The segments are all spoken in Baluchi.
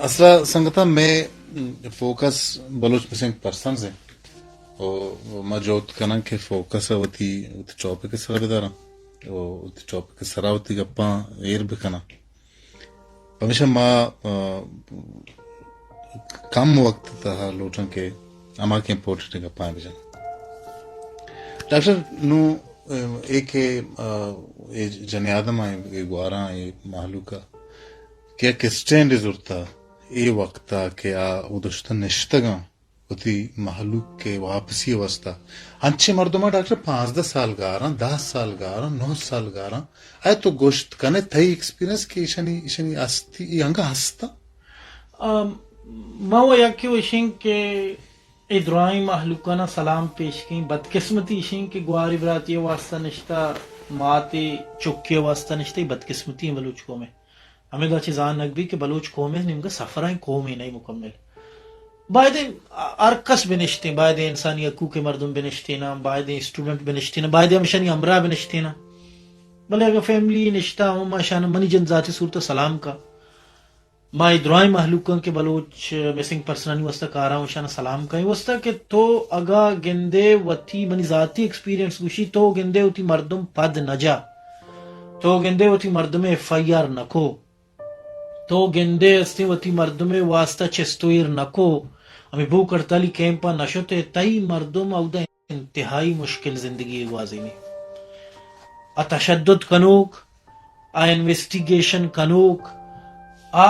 اصلا سنگتاں، مئے فوکس بلوچ مسنگ پرسنز ایں۔ او ما جہد کناں کہ فوکس ءَ وتی، وتی ٹاپک ءِ سرا بداراں۔ او وتی ٹاپک ءِ سرا وتی گپاں ایر بکناں۔ پمیشا ما، آ، کم وقت ءِ تہا لوٹاں کہ ہما کہ امپورٹنٹ گپاں بجناں۔ ڈاکٹر، نوں، آ، اے کہ، آ، اے جنی آدم ءَ، اے گواراں، اے مہلوک ءَ کہ یک اسٹینڈ زرتا، اے وقت ءَ کہ آ اود ءَ شتہ نشتگاں، وتی مہلوک ءِ واپسی ءِ واستہ۔ انچیں مردماں ڈاکٹر پانزدہ سال گاراں، دہ سال گاراں، نو سال گاراں۔ اے تو گوشت کنے تئی ایکسپیرینس کہ ایشانی، ایشانی ہستی، اے انگا ہستاں؟ آ، ما و یکے و اشیں کہ اے درائیں مہلوکانا سلام پیش کیں۔ بدقسمتی اشیں کہ گواری براتی ءِ واستہ نشتہ، ماتے چکے ءِ واستہ نشتہ، اے بدقسمتی ایں بلوچ قوم ءِ۔ ہمے دا چہ زانگ بی کہ بلوچ قوم ءِ نیمگا سفرائیں قومے نئیں مکمل۔ بایدیں ہر کس بنشتیں، بایدیں انسانی حقوق ءِ مردم بنشتیناں، بایدیں اسٹوڈنٹ بنشتیناں، بایدیں ہمشانی ہمراہ بنشتیناں۔ بلے اگہ فیملی نشتہ ہوں، ما اشانا منی جند ذاتی صورت ءَ سلام کا۔ ما اے درائیں مہلوکاں کہ بلوچ مسنگ پرسنانی واستہ کاراں، اشانا سلام کا۔ اے واستہ کہ تو اگہ گندے وتی، منی ذاتی ایکسپیرینس گوشی، تو گندے وتی مردم پد نہ جا۔ تو گندے وتی مردم ایف آئی آر نہ کو۔ تو گندے استیں وتی مردم ءِ واستہ چست و ایر نہ کو، ہمے بھوک ہڑتالی کیمپ ءَ نہ شت ئے، تئی مردم اودا انتہائی مشکل زندگی ءَ گوازینی۔ آ تشدد کنوک، آ انویسٹیگیشن کنوک، آ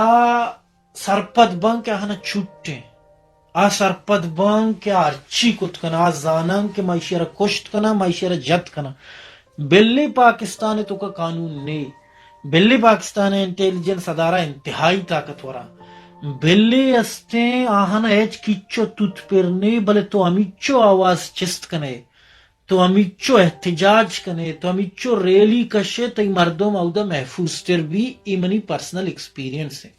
سرپد باں کہ آہانا چٹیں۔ آ سرپد باں کہ آ ہرچی کت کناں، آ زاناں کہ ما ایشی ءَ را کشت کناں، ما ایشی ءَ را جت کناں۔ بلے پاکستان ءِ توکا قانون نے، بلے پاکستان ءِ انٹیلیجنس ادارہ انتہائی طاقتوراں، بلے استیں آہانا ہچ کچ و توت پر نے، بلے تو ہمیچو آواز چست کنے، تو ہمیچو احتجاج کنے، تو ہمیچو ریلی کشے، تئی مردم اودا محفوظ تر بی۔ اے منی پرسنل ایکسپیرینس ایں۔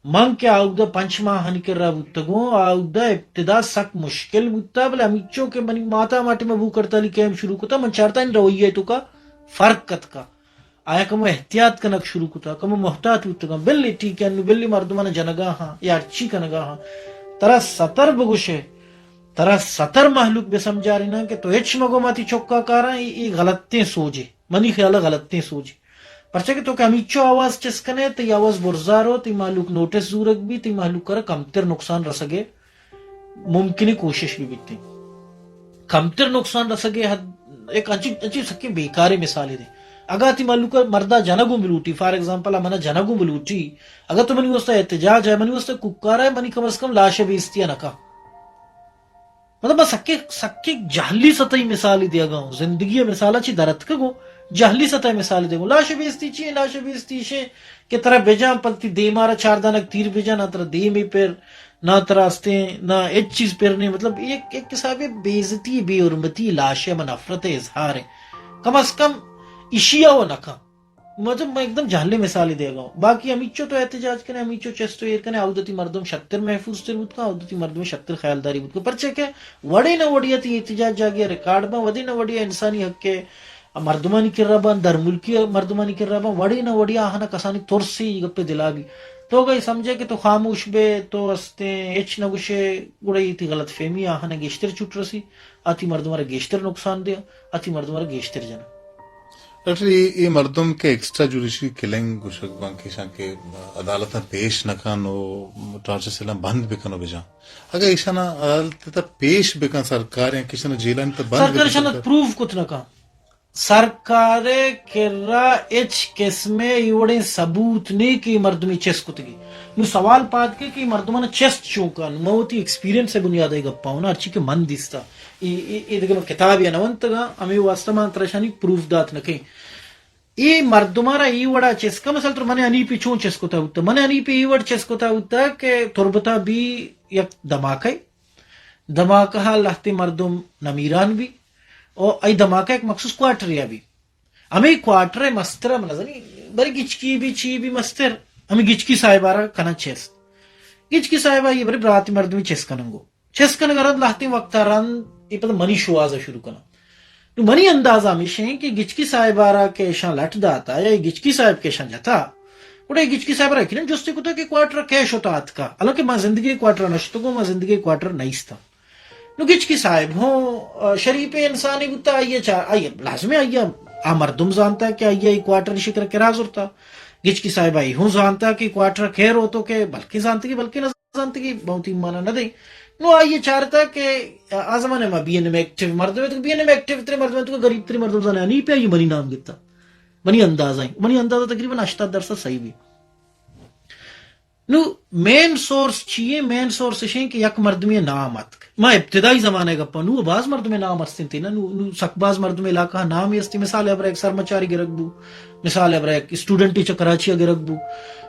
من کہ آودا پنچ ماہ ہنی کرا بوتگوں، آودا ابتدا سک مشکل بوتا، بلے ہمیچو کہ منی ماتا ہما ٹائما بھوک ہڑتالی کیمپ شروع کتا، من چارتا ان رویہ توکا فرق کتکا۔ آیا کمو احتیاط کنگ شروع کتا، کمو محتاط بوتگاں۔ بلے ٹھیک ہے، انو بلے مردمانا جنگا ہاں یا ہرچی کنگا ہاں، ترا ستر بگوشے، ترا ستر مہلوک بہ سمجھاریناں کہ تو ہچ مگو، ما تی چکا کاراں، اے، اے غلطیں سوجے، منی خیالا غلطیں سوجے۔ پرچا کہ تو کہ ہمیچو آواز چست کنے، تئی آواز برزا رو، تئی مہلوک نوٹس زورگ بی، تئی مہلوک ء را کمتر نقصان رسگ ء ممکن ء کوشش بہ بیت۔ کمتر نقصان رسگ ء حد، یک انچی، انچی سکیں بیکاریں مثالے دے۔ اگاں تئی مہلوک ء مردا جنگ اوں بلوٹی، فار ایگزامپل، ء منا جنگ اوں بلوٹی، اگاں تو منی واسطہ احتجاج ہے، منی واسطہ کوکار ہے، منی کم از کم لاش ء بے عزتی ء نہ کن۔ مطلب، من سکے، سکے جہلی سطحی مثالی دیگا ہوں۔ زندگی ء مثالا چی در اتکگ ہوں، جہلی سطحی مثالی دیگا ہوں۔ لاش ء بے عزتی چی ہے؟ لاش ء بے عزتی ایش ہے کہ ترا بجاں، پد تئی دیما را چار دانگ تیر بجاں، نہ ترا دیمے پر، نہ ترا استیں، نہ ہچ چیز پر نہیں۔ مطلب، ایک، ایک حسابے بے عزتی، بے حرمتی لاش ہے، من نفرت ء اظہار ہے۔ کم از کم ایشی ء و نہ کن۔ مطلب، من ایک دم جہلیں مثالے دیگا ہوں۔ باقی ہمیچو تو احتجاج کنے، ہمیچو چست و ایر کنے، آودتی مردم شتر محفوظ تر بوت کن، آودتی مردم شتر خیالداری بوت کن۔ پرچہ کہ وڑے نہ وڑیا تئی احتجاج جاگہ ریکارڈ باں، وڑے نہ وڑیا انسانی حق ء مردمانی کرا باں، درملکی مردمانی کرا باں، وڑے نہ وڑیا آہانا کسانی ترسے اے گپے دلا بی۔ تو اگاں اے سمجھے کہ تو خاموش بے، تو استیں ہچ نہ گوشے، گڑا اے تئی غلط فہمی آہانا گیشتر چٹ رسی۔ آ تئی مردم ء را گیشتر نقصان دیاں، آ تئی مردم ء را گیشتر جناں۔ ڈاکٹر، اے، اے مردم کہ ایکسٹرا جوڈیشری کلنگ گوشگ باں کہ ایشاں کہ عدالت ء پیش نہ کن و ٹارچر سیلاں بند بکن و بجاں۔ اگاں ایشاں عدالت ء پیش بکن سرکار، یا کہ ایشاں جیلانی تہ بند سرکار بکن ایشاں سرکار۔ پروف کت نہ کن۔ سرکار ء کرا ہچ قسم ء اے وڑیں ثبوت نے کہ اے مردمے چست کتگی۔ نوں سوال پاد کئے کہ اے مردماں چست چون کن؟ من وتی ایکسپیرینس ء بنیاد ء گپاں، ہرچی کہ من دیستہ، اے، اے، اے دگہ من کتابے ء نہ ونتگاں، ہمے واستہ من ترا اشانی پروف دات نہ کئیں۔ اے مردماں را اے وڑا چست کن، مثلاً ترا من حنیفے چون چست کتا بوتا؟ من حنیفے اے وڑ چست کتا بوتا کہ تربتا بی یک دھماکہ، دھماکہ ء لہتے مردم نمیران بی، و اے دھماکہ یک مخصوص کوارٹرے ء بی۔ ہمے کوارٹر ء مستر ء من نزانی، برے گچکی بی، چی بی مستر، ہمے گچکی صاحب ء را کناں چست۔ گچکی صاحب ء اے برے براتی مردمے چست کننگو۔ چست کنگ ء رند لہتیں وقت ء رند اے پدا منی شوہاز ء شروع کناں۔ نوں منی اندازہ ہمیش ایں کہ گچکی صاحب ء را کہ ایشاں لٹ داتا یا اے گچکی صاحب کہ ایشاں جتا، گڑا گچکی صاحب را یقیناً جستی کتا کہ کوارٹر کئے شتا آتکا، حالانکہ ما زندگی کوارٹر نشتگوں، ما زندگی کوارٹر نیستاں۔ نو گچکی صاحب ہوں، آ، شریف انسانی بوتا، آئیے چار، آئیے لازمی آئیے آ مردم زانتا کہ آئیے کوارٹر شکر کرا زرتا۔ گچکی صاحب آئی ہوں زانتا کہ کوارٹر کئے روتو کہ بلکہ زانتگی، بلکہ نہ زانتگی، بہت ایمانا نہ دیں۔ نو آئیے چارتا کہ آ زمانے ما بی این ایم ایکٹیو مردم ہے، تو بی این ایم ایکٹیو ترے مردم ہے، تو غریب ترے مردم زانے، نہیں پہ آئیے منی نام گتا۔ منی اندازہ ہیں، منی اندازہ تقریباً ہشتاد درصد صحیح بھی۔ نو مین سورس چی ایں؟ مین سورس اش ایں کہ یک مردمے نام اتک۔ ما ابتدائی زمانہ ء گپاں، نو باز مردمے نام است انت نا، نو، نو سک باز مردمے علاقہ نام است۔ مثال ء برا یک سرمچاری گرگ بو، مثال ء برا یک اسٹوڈنٹے چہ کراچی ء گرگ بو،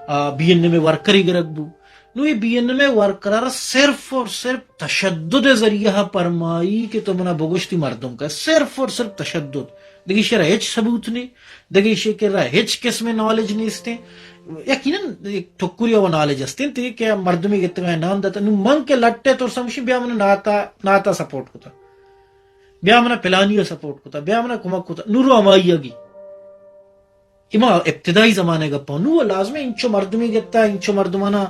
آ، بی این ایم ء ورکرے گرگ بو۔ نو اے بی این ایم ء ورکر ء را صرف اور صرف تشدد ء ذریعہ پرمائی کہ تو منا بگوشتی مردم کا، صرف اور صرف تشدد۔ دگہ ایشی را ہچ ثبوت نہیں، دگہ ایشی کرا ہچ قسم نالج نیستیں۔ یقیناً یک ٹکری و نالج استیں تی کہ مردمی گتگا نام داتا۔ نو من کہ لٹے ترسم شی بیا منا ناتا، ناتا سپورٹ کتا، بیا منا پلانی سپورٹ کتا، بیا منا کمک کتا، نو رو ہمائی گی۔ اے ما ابتدائی زمانہ ء گپاں۔ نو لازمی انچو مردمے گتا، انچو مردمانا،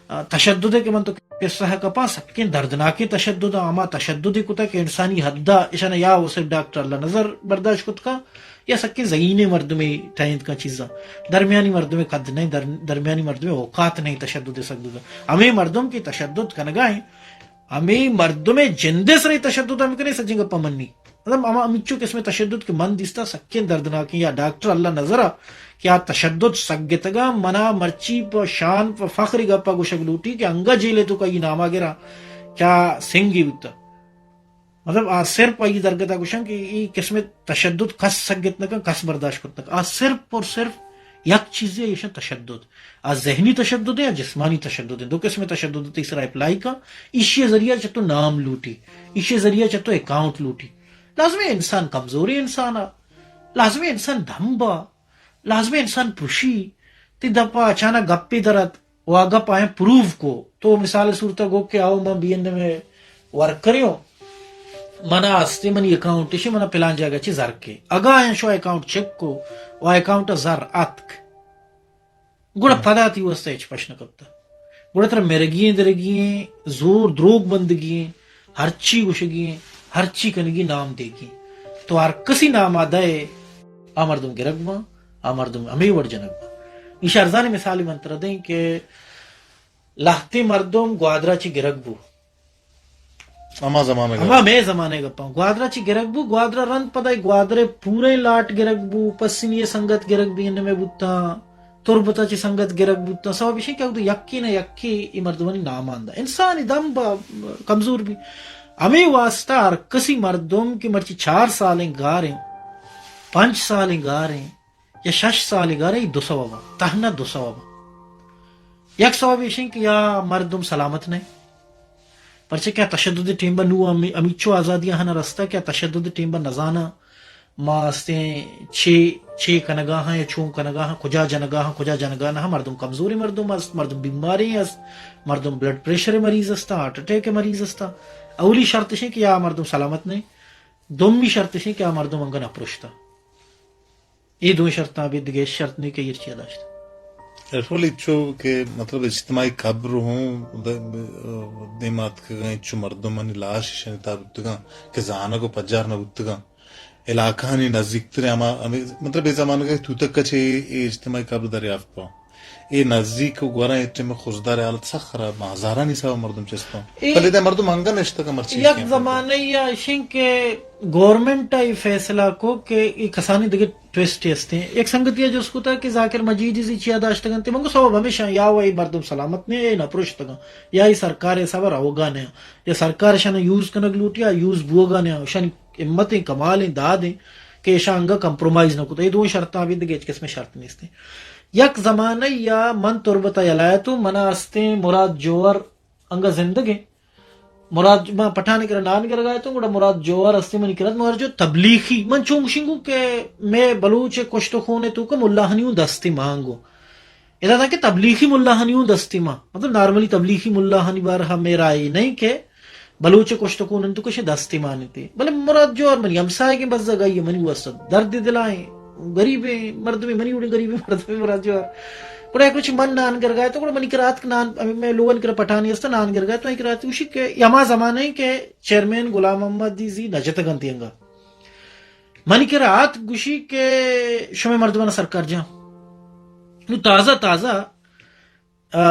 آ، تشدد ہے کہ من تو قصہ کپاں، سکیں دردناکیں تشدد، ہما تشدد کتا کہ انسانی حد ء اشانا یا وہ صرف ڈاکٹر اللہ نظر برداشت کت کا، یا سکیں ذہین مردمے ٹہینت کا چیزاں۔ درمیانی مردمے قد نہیں، در-، درمیانی مردمے اوقات نہیں تشدد سک بگا۔ ہمیں مردم کی تشدد کنگا ہیں، ہمے مردمے جندے سرے تشدد ہم کنے، سجیں گپا منی۔ مطلب، ہما ہمچو قسم تشدد کہ من دیستا سکیں دردناکیں، یا ڈاکٹر اللہ نظرا کہ آ تشدد سگتگا، منا مرچی پہ شان پہ فخر گپا گوشگ لوٹی کہ انگا جیلے تو کا ای ناما گرا، کیا سنگی بوتا۔ مطلب، آ صرف آئی درگتا گوشن کہ ای قسم تشدد کس سگت نکن، کس برداشت کرت نکن۔ آ صرف اور صرف یک چیزے ایشن تشدد۔ آ ذہنی تشدد ہے یا جسمانی تشدد ہے، دو قسم تشدد تئی سرا اپلائی کا۔ ایشی ذریعہ چہ تو نام لوٹی، ایشی ذریعہ چہ تو اکاؤنٹ لوٹی۔ لازمی انسان کمزوری انسان آ، لازمی انسان دمبا، لازمی انسان پرشی، تی دپا اچانک گپی درت، و آ گپ آیاں پروو کو۔ تو مثال صورت گو کہ آؤ من بی این ایم ورکر ہوں، منا ہستے منی اکاؤنٹ اشی، منا پلان جاگہ چی زر کے۔ اگاں آیاں شو اکاؤنٹ چیک کو و اکاؤنٹ زر اتک، گڑا پدا تی واسطہ ہچ پش نہ کپتا۔ گڑا ترا مرگی ایں، درگی ایں، زور دروگ بندگی ایں، ہرچی گوشگی ایں، ہرچی کنگی نام دیگی۔ تو ہر کسی نام آ دئے، آ مردم گرگ باں، آ مردم ہمے وڑ جنگ باں۔ ایش ارزانی مثالی من ترا دیں کہ لہتیں مردم گوادرا چی گرگ بو۔ ہما زمانگ ء۔ ہما مئے زمانگ ء گپاں۔ گوادر ء چہ گرگ بو، گوادر ء رند پدا گوادر ء پوریں لاٹ گرگ بو، پسنی ء سنگت گرگ بی، انمے بوتاں، تربت ء چہ سنگت گرگ بوتاں۔ سبب ایش کہ اگدو یکے نہ یکے اے مردمانی نام آندا۔ انسانی دم با کمزور بی۔ ہمے واسطہ ہر کسی مردم کہ مرچی چار سالیں گاریں، پنچ سالیں گاریں، یا شش سالے گارے، دو سبب ء، تہنا دو سبب ء۔ یک سبب ایش انت کہ یا مردم سلامت نہ، پرچہ کہ تشدد ٹیم ء نو ہمی-، ہمیچو آزادی ہنا رستہ کہ تشدد ٹیم ء نزاناں ما استیں چے، چے کنگا ہاں یا چون کنگا ہاں، کجا جنگا ہاں، کجا جنگا نہ، مردم کمزوریں مردم است، مردم بیماریں است، مردم بلڈ پریشر مریض است، ہارٹ اٹیک مریض است۔ اولی شرط اش انت کہ یا مردم سلامت نہ، دومی شرط اش انت کہ آ مردم انگا نہ پرشتہ۔ اے دوئیں شرطاں ابید دگہ ہچ شرط نہیں کہ ایر چیا داشت۔ ارفل اچو کہ مطلب اجتماعی قبر ہوں د-، دیما اتکگاں، اچو مردمانی لاش اشانی تہا بوتگاں کہ زانگ و پجار نہ بوتگاں۔ علاقہانی نزیکتریں ہما، ہمے، مطلب اے زمانگ ء توتک ء چہ اے اجتماعی قبر دریافت پا۔ اے نزیک و گورا اے ٹیم خضدار حالت سخت خراب باں، ہزارانی حساب مردم چست باں۔ اے بلے دا مردم انگا نشتگ مرچی یک زمانہ یا اشیں کہ گورنمنٹ ء اے فیصلہ کو کہ اے کسانی دگہ ٹویسٹ ہستیں۔ یک سنگتی ء جست کتا کہ ذاکر مجیدی زی چیا داشتگ انت؟ من گو سوب ہمیشہ یا و اے مردم سلامت نے، اے نہ پرشتگاں، یا اے سرکار ء حساب روگا نے، یا سرکار شان یوز کنگ لوٹی، یا یوز بوگا نے، شان ہمت ایں، کمال ایں، داد ایں کہ ایشاں انگا کمپرومائز نہ کتہ۔ اے دوئیں شرطاں ابید دگہ ہچ قسمیں شرط نیست ایں۔ یک زمانہ یا من تربت ء یلہ اتوں، منا استیں مراد جوہر انگا زندگ ایں۔ مراد، من پٹھان ء کرا نان گرگا اتوں، گڑا مراد جوہر استیں منی کرا، مراد جو تبلیغی، من چون گوشیں گوں کہ مئے بلوچ ء کشت و خون ء توکا ملاہانی اوں دستے مانگو۔ ادا تاکہ تبلیغی ملاہانی اوں دستے ما، مطلب نارملی تبلیغی ملاہانی بارہ ء مئے رائے نہیں کہ بلوچ ء کشت و خون انت کش دستے مان انت۔ بلے مراد جوہر منی ہمساہگیں بزگ آئی ء منی واسطہ درد دلائیں، غریبیں مردمے، منی وڑیں غریبیں مردمے مراد جوہر۔ گڑا یک روچے من نان گرگا اتاں، گڑا منی کرا اتک نان، ہمے مئے لوگانی کرا پٹھانی است، نان گرگا اتاں، منی کرا اتک، گوشی کہ ہما زمانہ ایں کہ چیئرمین غلام محمد ءِ زی نہ جتگ انت اینگا۔ منی کرا اتک، گوشی کہ شمئے مردمانا سرکار جاں۔ نوں تازہ تازہ، آ،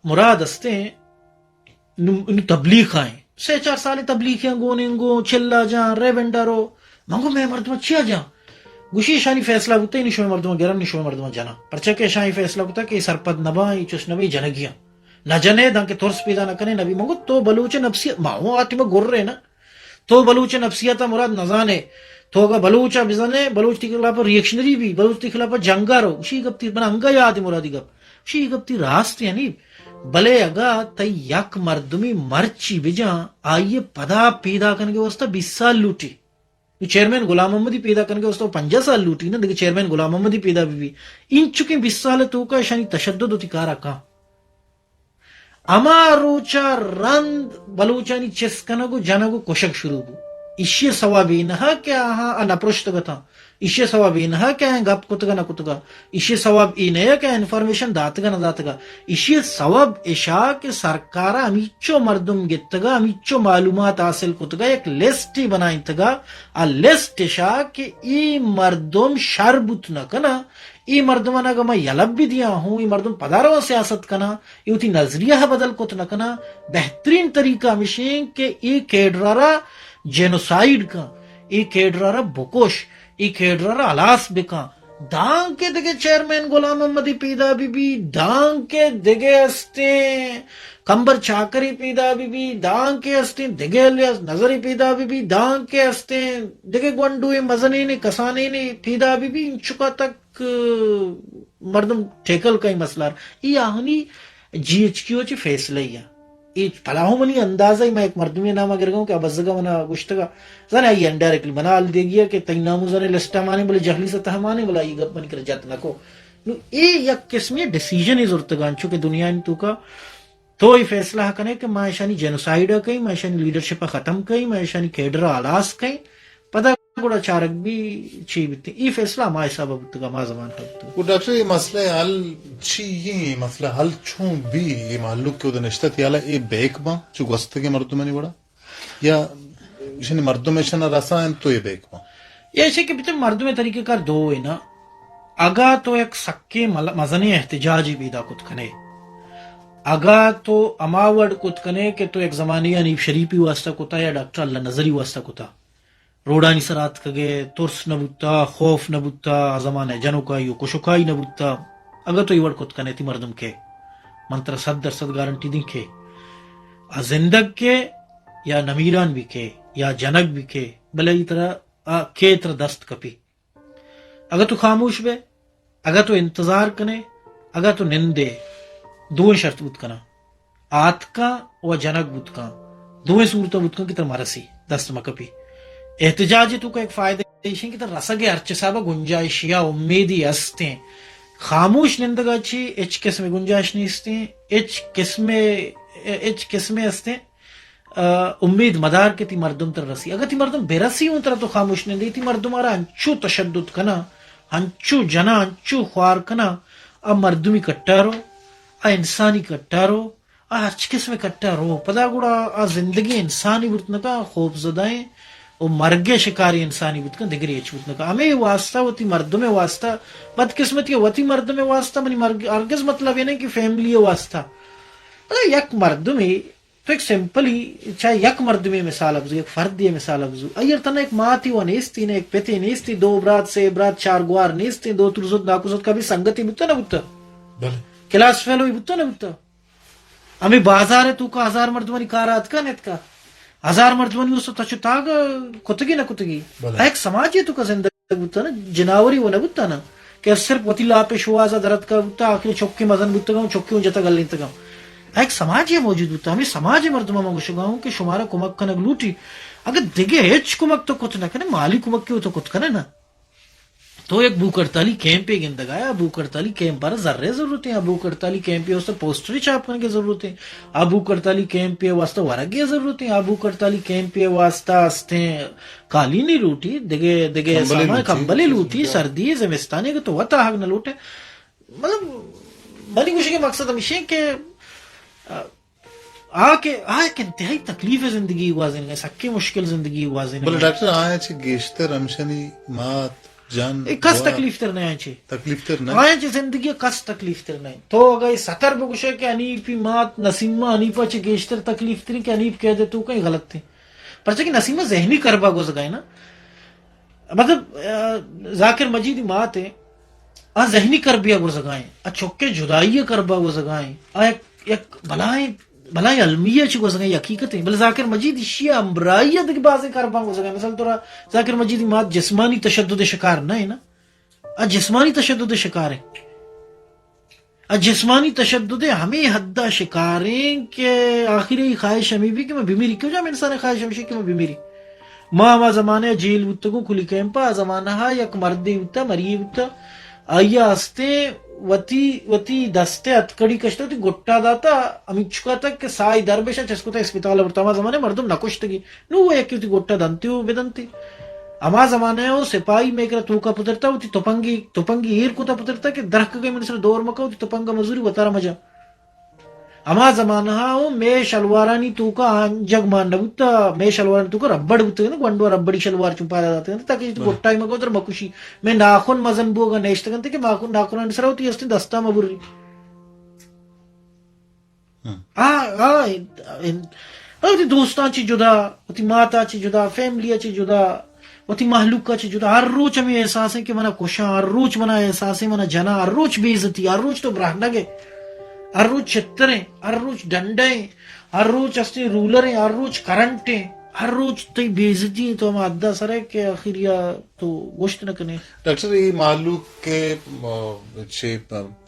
مراد استیں، نوں، نوں تبلیغ ءَ ایں۔ سے چار سال تبلیغ ءَ گون ایں، گوں چلا جاں، ریونڈا رو۔ من گوں مئے مردماں چیا جاں؟ گوشی، اشانی فیصلہ بوتہ، نوں شمئے مردماں گراں، نوں شمئے مردماں جناں۔ پرچا کہ اشاں اے فیصلہ کتہ کہ اے سرپد نہ باں، اے چش نہ باں، اے جنگی آں۔ نہ جنے، دانکہ ترس پیدا نہ کنے، نہ بی۔ من گوں تو بلوچ نفسیات، ما ہوں آ ٹیما گر ایں نا۔ تو بلوچ نفسیات ءَ مراد نہ زانے۔ تو اگاں بلوچ ءَ بزانے، بلوچ تئی خلاف ءَ ریئیکشنری بی، بلوچ تئی خلاف ءَ جنگ ءَ رو۔ گوشی، اے گپ تئی، من انگا یاد ایں مرادی گپ۔ گوشی، اے گپ تئی راست ایں حنیف، بلے اگاں تئی یک مردمے مرچی بجاں، آئی ءِ پدا پیدا کنگ ءِ واستہ بیست سال لوٹی۔ نوں چیئرمین غلام محمد ءِ پیدا کنگ ءِ واستہ پنجاہ سال لوٹی نا، دگہ چیئرمین غلام محمد ءِ پیدا بہ بی۔ اینچکیں بیست سال ءِ توکا اشانی تشدد وتی کارا کن۔ ہما روچا رند بلوچانی چست کنگ و جنگ و کشگ شروع بو۔ ایشی ءِ سوب اے نہ کہ آہاں آ نہ پرشتگ اتاں۔ ایشی ءِ سوب اے نہ کہ آیاں گپ کتگ ءَ نہ کتگ ءَ۔ ایشی ءِ سوب اے نہ کہ انفارمیشن داتگ ءَ نہ داتگ ءَ۔ ایشی ءِ سوب اشا کہ سرکار ءَ ہمیچو مردم گتگ ءَ، ہمیچو معلومات حاصل کتگ ءَ، یک لسٹے بنائینتگ ءَ۔ آ لسٹ اشا کہ اے مردم شر بوت نہ کناں، اے مردماں اگاں ما یلہ بہ دیاں ہوں، اے مردم پدا رواں سیاست کناں، اے وتی نظریہ ءَ بدل کت نہ کناں۔ بہترین طریقہ ہمیش ایں کہ اے کیڈر ءَ را جینوسائیڈ کن، اے کیڈر ءَ را بکش، اے کیڈر ءَ را ہلاس بکن۔ دانکہ دگہ چیئرمین غلام محمدے پیدا بہ بی، دانکہ دگہ استیں کمبر چاکرے پیدا بہ بی، دانکہ استیں دگہ الیاس نظرے پیدا بہ بی، دانکہ استیں دگہ گونڈوئے مزنینے کسانینے پیدا بہ بی، انچکا تک مردم ٹیکل کئیں مسئلہ ءَ۔ اے آہانی جی ایچ کیو ءِ چہ فیصلہ اے۔ اے پدا ہوں منی اندازہ اے، من یک مردمے نام ءَ گرگ ءَ اوں کہ آ بزگ ءَ من ءَ گوشتگ ءَ، زاناں آئی انڈائریکٹلی من ءَ حال دیگی ءَ کہ تئی نام ءَ زاناں لسٹ ءَ مان ایں، بلے جہلی سطح ءَ مان ایں، بلے آئی گپ منی کرا جت نہ کو۔ نوں اے یک قسمے ڈیسیژنے زرتگ ءَ انچو کہ دنیا ءِ توکا تو اے فیصلہ ءَ کن ئے کہ ما اشانی جینوسائیڈ ءَ کئیں، ما اشانی لیڈرشپ ءَ ختم کئیں، ما اشانی کیڈر ءَ ہلاس کئیں، پدا گڑا چارگ بی چی بیت۔ اے فیصلہ ہما حساب ءَ بوتگ، ہما زمانگ ءَ بوتگ۔ گڈ ڈاکٹر، اے مسئلہ ءِ حل چی ایں؟ اے مسئلہ حل چون بی؟ اے مہلوک کہ اودا نشتہ، تئی حیال ءَ اے بیک باں چو گوستگیں مردمانی وڑا؟ یا ایشانی مردم ایشاں رسا انت تو اے بیک باں؟ یا ایشی کہ بیتہ مردم ءِ طریقہ کار دو ایں نا۔ اگاں تو یک سکیں مل-، مزنیں احتجاجے پیدا کت کن ئے، اگاں تو ہما وڑ کت کن ئے کہ تو یک زمانے ءَ حنیف شریفی واسطہ کتا یا ڈاکٹر اللہ نظری واسطہ کتا، روڈانی سرا اتکگ ئے، ترس نہ بوتا، خوف نہ بوتا، آ زمانہ ءَ جنوکائی و کشوکائی نہ بوتا، اگاں تو اے وڑ کت کن ئے، تئی مردم کئے؟ من ترا صد درصد گارنٹی دیں کئے؟ آ زندگ کئے یا نمیران بی کئے یا جنگ بی کئے، بلے اے ترا آ کئے ترا دست کپی؟ اگاں تو خاموش بئے، اگاں تو انتظار کن ئے، اگاں تو نند ئے، دوئیں شرط بوت کناں۔ آتکاں و جنگ بوت کن، دوئیں صورتاں بوت کن کہ ترا مرسی، دست مکپی۔ احتجاج ءِ توکا یک فائدہ ایش ایں کہ ترا رسگ ءِ ہرچ حساب ءَ گنجائشے یا امیدے است ایں۔ خاموش نندگ ءَ چی ہچ قسمے گنجائش نیست ایں، ہچ قسمے، ہچ قسمے است ایں، آ، امید مدار کہ تئی مردم ترا رسی۔ اگاں تئی مردم بہ رسی اوں ترا تو خاموش نندئے، تئی مردم ءَ را انچو تشدد کناں، انچو جناں، انچو خوار کناں، آ مردمی کٹا رو، آ انسانی کٹا رو، آ ہرچ قسمے کٹا رو، پدا گڑا آ زندگی انسانی بوت نہ کن، خوف زدہ ایں و مرگ ءِ شکاری انسانی بوت کن، دگرے ہچ بوت نہ کن۔ ہمے واسطہ وتی مردم ءِ واسطہ، بدقسمتی ءَ وتی مردم ءِ واسطہ منی مرگ ہرگز مطلب اے نہ کہ فیملی ءِ واسطہ۔ پدا یک مردمے تو یک سمپلی چاہے یک مردمے مثال ءَ بزو، یک فردے مثال ءَ بزو، آئی ءَ را تھنا یک ماتے و نیستی، نہ یک پتے نیستی، دو برات، سے برات، چار گوار نیستی، دو ترزت ناکوزت کبھی سنگتی بوتا نہ بوتا؟ بلے۔ کلاس فیلو بوتا نہ بوتا؟ ہمے بازار ءِ توکا ہزار مردمانی کار ءَ اتکا نیتکا؟ ہزار مردمانی است تچ و تاگ کتگی نہ کتگی؟ بلے۔ آ یک سماجے توکا زندگ بوتا نا، جناوری و نہ بوتا نا، کہ صرف وتی لاپ ءِ شوہاز ءَ در اتکا بوتا، آخری چکے مزن بوتگا، چکے اوں جتا گلینتگا۔ آ یک سماجے موجود بوتا، ہمے سماج ءِ مردماں من گوشگا اوں کہ شمارا کمک کنگ لوٹی۔ اگہ دگہ ہچ کمک تو کت نہ کنے، مالی کمکے تو کت کنے نا۔ تو یک بھوک ہڑتالی کیمپے گندگا ئے، آ بھوک ہڑتالی کیمپ ءَ را زر ءِ ضرورت ایں، آ بھوک ہڑتالی کیمپے واسطہ پوسٹرے چاپ کنگ ءِ ضرورت ایں، آ بھوک ہڑتالی کیمپے واسطہ ورگے ضرورت ایں، آ بھوک ہڑتالی کیمپے واسطہ استیں قالینی لوٹی، دگہ، دگہ کمبلے سامان، لوٹی، کمبلے لوٹی، سردی، زمستانی، اگہ تو وت آہگ نہ لوٹے۔ مطلب، منی گوشگ ءِ مقصد ہمیش اِنت کہ، آ، آ کہ، آ یک انتہائی تکلیف زندگی گوازینگ ءَ، سکیں مشکل زندگی گوازینگ ءَ۔ بلے ڈاکٹر، آیاں چہ گیشتر ہمشانی مات، جن، اے کس گوار تکلیف تر نہ اِنت آیاں چہ۔ تکلیف تر نہ؟ آیاں چہ زندگی ءَ کس تکلیف تر نہ اِنت۔ تو اگاں اے ستر بگوشے کہ حنیفی مات نسیمہ حنیفہ چہ گیشتر تکلیف تر اِنت کہ حنیف قید ءِ توک اِنت، غلط اِنت۔ پرچہ کہ نسیمہ ذہنی کربا گوزگ ءَ اِنت نا۔ مطلب، آ، ذاکر مجیدی مات اِنت، آ ذہنی کربے ءَ گوزگ ءَ اِنت، آ چک ءِ جدائی ءِ کربا گوزگ ءَ اِنت، آ یک، یک بلاہیں، بلاہیں المی ءَ چہ گوزگ ءَ اِنت، حقیقت اِنت۔ بلے ذاکر مجید ایشی ءِ ہمراہی ءَ دگہ بازیں کرباں گوزگ ءَ اِنت۔ مثال طور ءَ ذاکر مجیدی مات جسمانی تشدد ءِ شکار نہ اِنت نا، آ جسمانی تشدد ءِ شکار اِنت۔ ءُ جسمانی تشدد ءِ ہمے حد ءَ شکار اِنت کہ آخری خواہش ہمے بیت کہ من بمیری، کجام انسان ءِ خواہش ہمیش اِنت کہ من بمیری۔ ما ہما زمانہ ءَ جیل بوتگوں، کلی کیمپ ءَ، آ زمانہ ءَ یک مردے بوت، مریے بوت، آئی ءَ استیں وتی، وتی دست ءِ ہتکڑی کشتہ، وتی گٹا داتہ، ہمینچک اتک کہ ساہی در بشہ، چست کتہ اسپتال ءَ برتہ۔ ہما زمانہ ءَ مردم نہ کشتگی۔ نوں یکے وتی گٹ ءَ دنتی ءُ بدنتی۔ ہما زمانہ ءَ اوں سپاہی مئے کرا توک ءَ پترتہ، وتی تپنگی، تپنگی ایر کتہ پترتہ کہ درکگ ءَ منی سرا دور مکن، وتی تپنگ ءَ مزوری وتارا مجن۔ ہما زمانہ ءَ اوں مئے شلوارانی توک ءَ آنجگ مان نہ بوتہ، مئے شلوارانی توک ءَ ربڑ بوتگ اَنت، گونڈو ءَ ربڑی شلوار چون پادا داتگ اَنت، تاکہ بلے۔ گٹائی مکن ترا مکشی۔ مئے ناخن مزن بوگ ءَ نشتگ اَنت کہ ماخن، ناخنانی سرا وتی استیں دستا مبری۔ ہم۔ آ، آ، آ، وتی دوستاں چہ جدا، وتی ماتا چہ جدا، فیملی ءَ چہ جدا، وتی مہلوک ءَ چہ جدا، ہر روچ ہمے احساس اِنت کہ منا کشاں، ہر روچ منا احساس اِنت منا جناں، ہر روچ بے عزتی، ہر روچ تو برہنگ ئے، ہر روچ چتر ایں، ہر روچ ڈنڈ ایں، ہر روچ استیں رولر ایں، ہر روچ کرنٹ ایں، ہر روچ تئی بے عزتی ایں، تو ہما حد ءَ سر ئے کہ آخری ءَ تو گوشت نہ کنے۔ ڈاکٹر، اے مہلوک کہ، آ، چہ،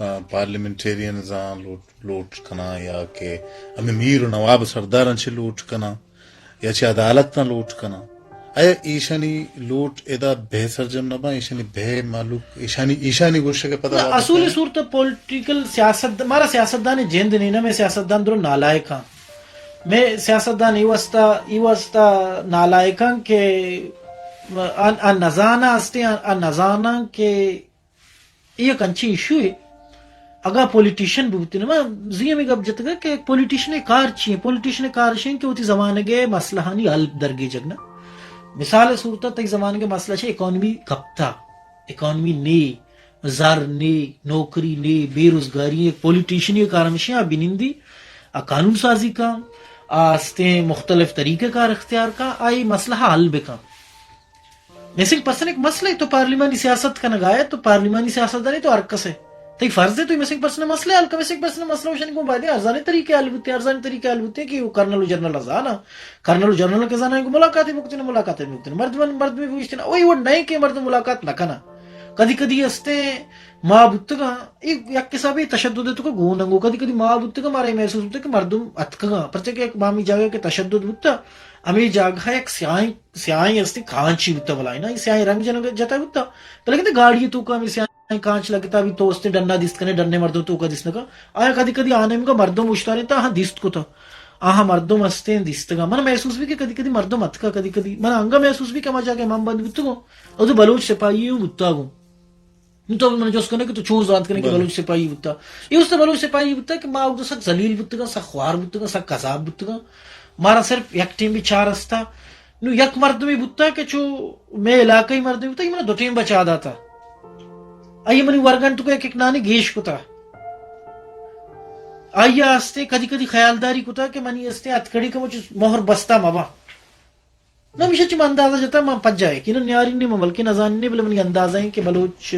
آ، پارلیمنٹیرین زاں لوٹ لوٹ کناں یا کہ ہمے میر و نواب سرداراں چہ لوٹ کناں یا چہ عدالتاں لوٹ کناں، آیا ایشانی لوٹ ادا بہ سرجم نہ باں؟ ایشانی بہ مہلوک، ایشانی، ایشانی گوشگ ءَ پدا نہ، وابستہ اصولی ایں؟ صورت پولیٹیکل سیاست، مارا سیاستدان جند نہیں نا، مئے سیاستدان درو نالائکاں۔ مئے سیاستدان ای واسطہ، ای واسطہ نالائکاں کہ آ، آ نزاناں ہستیں، آ، آ نزاناں کہ اے یک انچیں ایشوے، اگاں پولیٹیشن بوتین، ما زی ہمے گپ جتگ کہ پولیٹیشن ءِ کار چی ایں؟ پولیٹیشن ءِ کار اش ایں کہ وتی زمانگ ءِ مسئلہانی حل درگیجگ نا۔ مثال ءِ صورت ءَ تئی زمانگ ءِ مسئلہ چہ اکانومی کپتا، اکانومی نے، زر نے، نوکری نے، بے روزگاری، یک پولیٹیشنی ءِ کار ہمیش ایں آ بنندی، آ قانون سازی کاں، آ استیں مختلف طریقہ کار اختیار کاں، آ اے مسئلہ حل بکاں۔ مسنگ پرسن یک مسئلہ اے، تو پارلیمانی سیاست کنگا ئے، تو پارلیمانی سیاست دان ئے، تو ہر کس ئے۔ تئی فرض اے تو مسنگ پرسن ءِ مسئلہ حل کن۔ مسنگ پرسن ءِ مسئلہ اوشانی گوں باید ایں ارزانی طریقے حل بوتے، ارزانی طریقے حل بوتے کہ او کرنل و جنرل ءَ زاناں، کرنل و جنرل کہ زاناں گوں ملاقات بکتن، ملاقات بکتن۔ مردم، مردم بوشتن، او اے وڑ نہ ایں کہ مردم ملاقات نہ کناں۔ کدی کدی استیں ما بوتگاں، اے یک حسابے تشدد ءِ توکا گون انگو۔ کدی کدی ما بوتگاں، مارا اے محسوس بوتگ کہ مردم اتکگاں، پرچہ کہ یک بامی جاگہ کہ تشدد بوتا، ہمے جاگہ یک سیاہیں سیاہیں استیں کانچے بوتا بلاہیں نا، اے سیاہیں رنگ جنگ جتا بوتا، بلے کہ گاڑی توکا ہمے سیاہیں کانچ لگتا بیت، تو استیں ڈنا دیست کنے، ڈنے مردم توکا دیست نکا۔ آیا کدی کدی آ نیمگا مردم اوشتارینتا، آہاں دیست کتا، آہاں مردم استیں دیستگا۔ من محسوس بی کہ کدی کدی مردم اتکا، کدی کدی من انگا محسوس بی کہ ہما جاگہ من بند بوتگوں، ادو بلوچ سپاہی اوں بوتا گوں۔ نوں تو من جست کنے کہ تو چون زانت کنے کہ بلے۔ بلوچ سپاہی بوتا۔ اے است بلوچ سپاہی بوتا کہ ما اودا سک ذلیل بوتگاں، سک خوار بوتگاں، سک عذاب بوتگاں۔ مارا صرف یک ٹیم بی چار استا۔ نوں یک مردمے بوتا کہ چو مئے علاقہ ای مردمے بوتا، اے منا دو ٹیم بچا داتا۔ اے منی ورگنٹ کو یک یک نانی گیش کتا۔ آئی استیں کدی کدی خیالداری کتا کہ منی استیں ہتکڑی کمو چو مہر بستا مبا۔ نہ، ہمیشہ چہ من اندازہ جتا، من پجا یقیناً نیارین نے، من بلکہ نزانین نے، بلے منی اندازہ ایں کہ بلوچ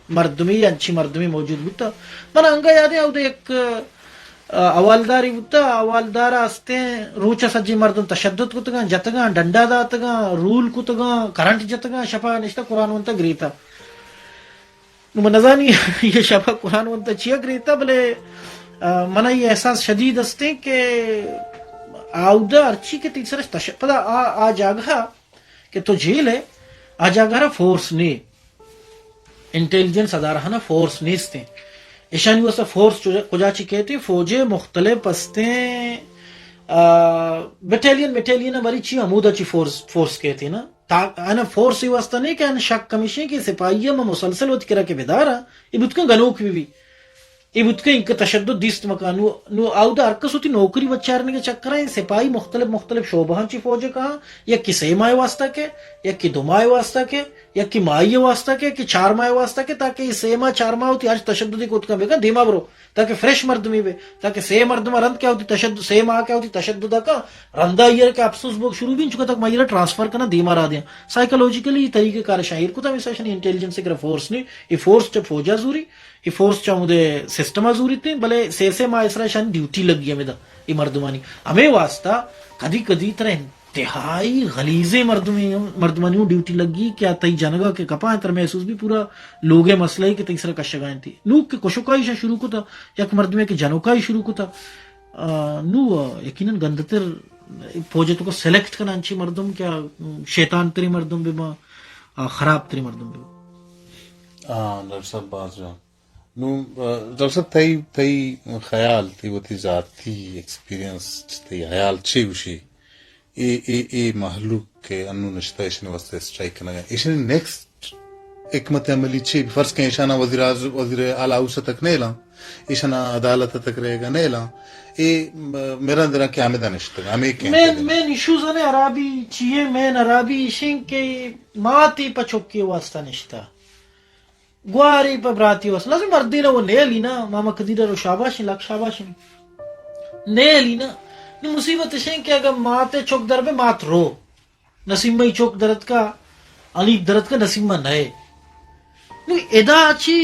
مردمے یا انچی مردمے موجود بوتا۔ من انگا یاد ایں، اود یک، آ، حوالدارے بوتا، حوالدار استیں، روچا سجے مردم تشدد کتگاں، جتگاں، ڈنڈا داتگاں، رول کتگاں، کرنٹ جتگاں، شپا نشتا قرآن ونتا گریتا۔ نوں من نزانی اے شپا قرآن ونتا چیا گریتا، بلے، آ، منا اے احساس شدید استیں کہ آودا ہرچی کہ تئی سرش تش-، پدا آ، آ جاگہ کہ تو جیل ئے، آ جاگہ را فورس نے، انٹیلیجنس ادارہ نا فورس نیستیں۔ ایشانی واسطہ فورس چو-، کجا چی کہتے، فوج مختلف استیں، آ، بٹالین، بٹالین بری چی ہمودا چی فورس، فورس کہتے نا۔ تا-، آنا فورس ای واسطہ نہیں کہ آنا شک ہمیشیں کہ سپاہی ہم مسلسل وتی کرا کہ بدارا، اے بوت کن گنوک بی بی۔ اے بوت کہ انکہ تشدد دیست مکان۔ نو، نو آودا ہر کس وتی نوکری بچارنگے چکرا ایں، سپاہی مختلف مختلف شعبہاں چی فوج کہاں، یکی سے ماہ واسطہ کے، یکی دو ماہ واسطہ کے، یکی ماہی واسطہ کے، یکی چار ماہ واسطہ کے، تاکہ اے سے ماہ چار ماہ وتی ہر تشددی کت کن بکن دیما برو، تاکہ فریش مردمی بے، تاکہ سے مردم رند کیا وتی تشدد، سے ماہ کیا وتی تشدد کا رندا ایر کہ افسوس بوگ شروع بین، چکا تک ما ایر ٹرانسفر کنا دیما را دیاں۔ سائیکولوجیکلی طریقہ کار شاعر کتا، ہمیشہ اشانی انٹیلیجنس کے فورس نہیں، اے فورس چا فوجا زوری، اے فورس چا مودے سسٹم زوری تے، بلے سے سے ماہ اسرا شان ڈیوٹی لگی ہمیں دا، اے مردمانی۔ ہمیں واسطہ کدی کدی ترا انتہائی غلیظیں مردمی، مردمانی ہوں ڈیوٹی لگی کہ آ تئی جنگا کہ کپا انت، ترا محسوس بی پورا لوگے مسئلہ ہے کہ تئی سرا کشگا انتی۔ نو کہ کشوکائی شا شروع کتا، یک مردمے کہ جنوکائی شروع کتا، آ، نو، آ، یقیناً گندتر پوجے تو کو سلیکٹ کنا انچی مردم کہ آ، شیطان تری مردم بے ما، آ، خراب تری مردم بے۔ آ، ڈاکٹر صاحب باز جان۔ نو، آ، ڈاکٹر صاحب تئی، تئی خیال، تئی وتی ذاتی ایکسپیرینس، تئی خیال چی گوشی؟ اے، اے، اے مہلوک کہ انو نشتہ ایشانی واسطہ اسٹرائک کنگا، ایشانی نیکسٹ حکمت عملی چی؟ فرض کن ایشانا وزیر اعظم، وزیر اعلی ہاؤس تک نیلاں، ایشانا عدالت تک رہگا نیلاں، اے م-، میرا درا کہ ہمیں دا نشتگ، ہمیں کہیں مین، کہیں۔ مین ایشوز نے خرابی چیئے، مین خرابی ایشیں کہ ماتی پہ چکی واسطہ نشتہ۔ گواری پہ براتی واسطہ۔ لازم مردین وہ نیلی نا، ماما قدیر رو شاباشیں، لک شاباشیں۔ نیلی نا۔ نی مصیبت اشیں کہ اگر مات چک در بے مات رو۔ نسیم بھائی چک درت کا، علیق درت کا، نسیم نئے۔ نو ادا چی